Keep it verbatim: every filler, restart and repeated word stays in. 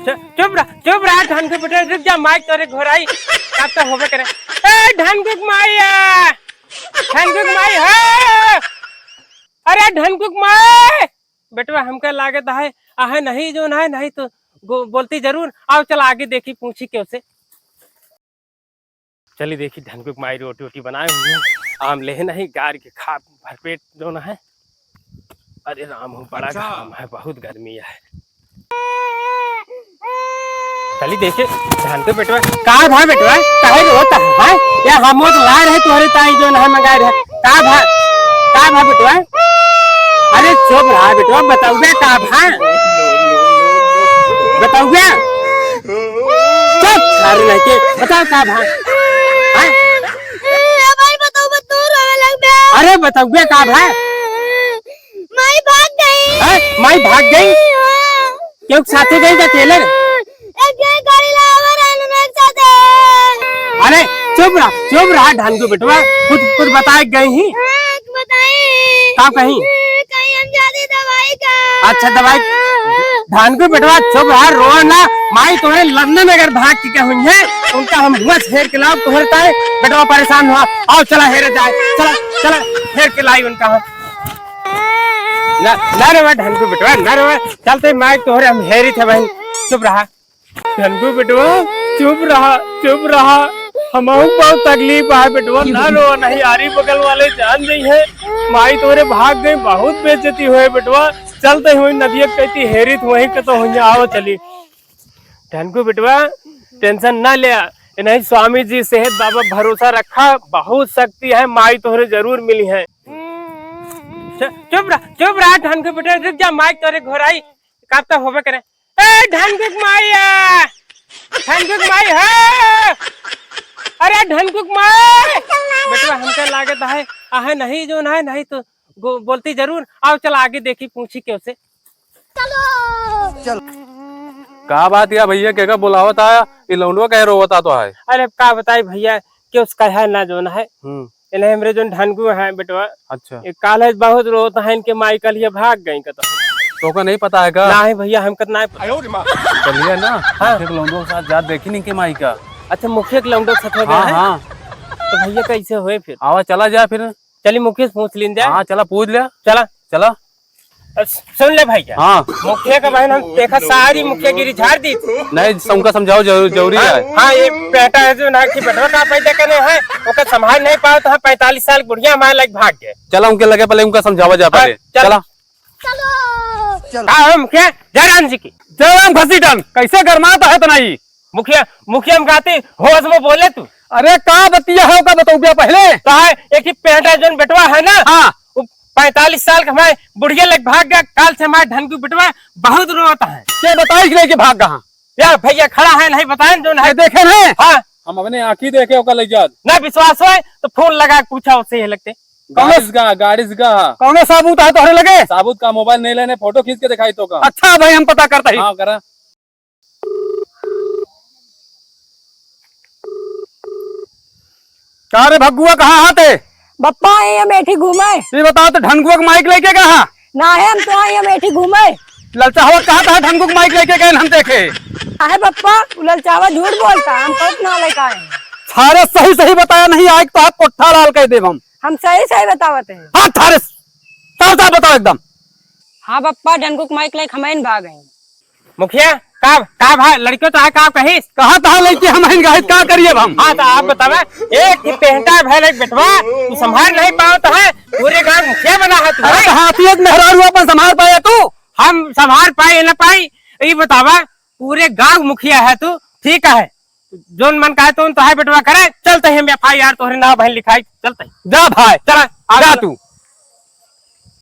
चुप, चुप रह, चुप रह, ढनकू बेटवा, रुक जा, माई तोरे घोराई, अब तो होबे करे। ए, ढनकू के माई, आ! ढनकू के माई, हो! अरे, ढनकू के माई! बेटवा, हमका लागत है, आहे नहीं, जौन है, नहीं तो गो-, बोलती जरूर। आओ, चला आगे देखी, पूछी केहू से। चली देखी, ढनकू के माई रोटी वोटी बनाए हुए हैं। आम लेहे नहीं, गार के खा भरपेट जौन है। अरे राम हो, बड़ा अच्छा। घाम है, बहुत गर्मी है। चली देखे, ढनकू बेटवा, का भा बेटवा, काहे रोत है, हैं? या हम तो लाए रहे तोहरे ताई जौन है मंगाए रहे, का भा, का भा बेटवा? अरे चुप रहा बेटवा, बताउबे का भा? बताउबे? चुप, सारे लड़के, बताओ का भा? हैं? ए भाई, बताओ, मत तू रोवे लग बे। अरे, बताउबे का भा? माई भाग गई। हैं? माई भाग गई? हाँ। केहू के साथे गई का अकेले? एक जन गाड़ी लावा रहे ना मेरे साथे। अरे, चुप रहा, चुप रहा, ढनकू बेटवा, खुद, खुद बताए गई ही। हाँ, बताई। का कहीं? कहीं हम जाती दवाई का। अच्छा, दवाई। ढनकू बेटवा, चुप रहा, रोआ ना। माई तोहरे लंदन अगर भाग के कहूँ है, उनका हम हुआ हेर के लाओ तोहरे ताए। बेटवा परेशान हुआ, आओ चला हेरे जाए, चला, चला हेर के लाई उनका हम। ना, ना रे बा ढनकू बेटवा, ना रे बा, चलते माई तोहरे हम हेरी थे बहन, चुप रहा। ढनकू बेटवा, चुप रहा, चुप रहा। हमहू बहुत तकलीफ बा बेटवा, ना रो, नहीं आरी बगल वाले जान जइहैं। माई तोहरे भाग गई, बहुत बेइज्जती होए बेटवा। चलते हुए नदिया कहती हेरित वहीं के तो हुई, आओ चली। ढनकू बेटवा, tension ना ले, नहीं स्वामी जी सेहत बाबा भरोसा रखा, बहुत शक्ति है, माई तोहरे जरूर मिली है। चुप रहा, चुप रहा ढनकू बेटवा, रुक जा, माई तोहरे घोराई, का तो होबे करे। ए, ढनकू के माई आ! ढनकू के माई, हे! अरे, ढनकू के माई! बेटवा, हमका लागत है, आहे नहीं जौन है, नहीं तो गो-, बोलती जरूर। आओ, चला आगे देखी, पूछी केहू से। चलो। का बात या भइया, केका बोलावत आया? ई लौंडवा काहे रोवत आ तो है? अरे, अब का बताई भइया, केहू से कहा ना जौन है। हम्म। इन्हें हमरे जौन ढनकू हैं बेटवा। अच्छा। ये काल है बहुत रोत हैं, इनके माई कलिया भाग गई कतौ। तोका नहीं पता है का? नाहीं भइया, हमका तो नाहीं पता। चलिए ना, हाँ। मुखिया के लौंडो के साथ जात देखी नहीं के माई का। अच्छा, मुखिया के लौंडो के साथ हो गया हाँ, है? हाँ। तो भइया कैसे होए फिर? आवा चला जाए फिर। चली मुखिया से पूछ लीन जाए। हाँ, चला पूछ लिया। चला। चला। अ, सुन ले भइया। हाँ। मुखिया का बहन हम देखा सारी मुखियागिरी झाड़ दी। नहीं, उनका समझावा जरूर, जरूरी हाँ, है। हाँ, ये बेटा है जौन है कि बेटवा का पैदा करे हैं, ओका संभाल नहीं पावत है, पैंतालीस साल बुढ़िया हमारे लग भाग गए। चला उनके लगे पहले उनका समझावा जा हाँ, पहले। चल। चला। चलो। का हो मुखिया? जय राम जी की। जय राम घसीटन, कैसे गरमात है तनाई? मुखिया, मुखिया हम कहते, होश में बोले तू। अरे का बतिया है, का बतौबिया पहले? का है, एक ही पेंटा जौन बेटवा है ना, हाँ। वो पैंतालीस साल का हमारे बुढ़िया लग भाग गया, काल से हमारे ढनकू बेटवा बहुत रोता है। के बताइस लेके भाग गया? यार भइया खड़ा है, नहीं बताएं जौन है। ये देखे नहीं? हाँ। हम अपने आँखी देखे ओका ले जात। ना विश्वास होए तो फोन लगा के पूछा उससे ये लगते। गाड़ी से गा, गाड़ी से गा। कौनो साबूत है तोहरे लगे? साबूत का मोबाइल नहीं लेने, फोटो खींच के दिखाई तोका। अच्छा भाई, हम पता करता ही। हाँ, करा। का रे भग्गुआ, कहाँ हा ते? बप्पा, ये हम एठी घूमे। ये बताओ तो, ढनकुआ के माइक लेके कहाँ? ना है, हम तो आई, हम एठी घूमे। ललचावा कहाँ था, ढनकुआ के माइक लेके गए हम देखे। अरे बप्पा, वो ललचावा झूठ बोलता, हम कौत ना लेके आए। सारे सही सही बताया नहीं, आइक तो हाथ कोठा लाल कह देब हम। हम सही सही बतावत हैं। हाँ, थारे साफ साफ बताओ एकदम। हाँ बप्पा, ढनकुआ के माइक लेके हम भाग गए। मुखिया, का, का भा, लड़कियों तो है, का कहिस? कहा था लड़की हम हैं, गाहित का करिए अब हम? हाँ, तो आप बतावे, एक ही पेंटा भैल एक बेटवा, तू संभाल नहीं पावत है, पूरे गांव मुखिया बना है तू, अरे, हैं? तो हाथी एक मेहरारू अपन संभाल पाए तू? हम संभाल पाए, ना पाई, ये बतावा, पूरे गांव मुखिया है तू, ठीक है, जौन मन कहे तो, तो है बेटवा करे, चलते हैं हम एफ आई आर तोहरे नाव बहन लिखाई, चलते हैं। जा भाई, चला, आ जा चला। तू।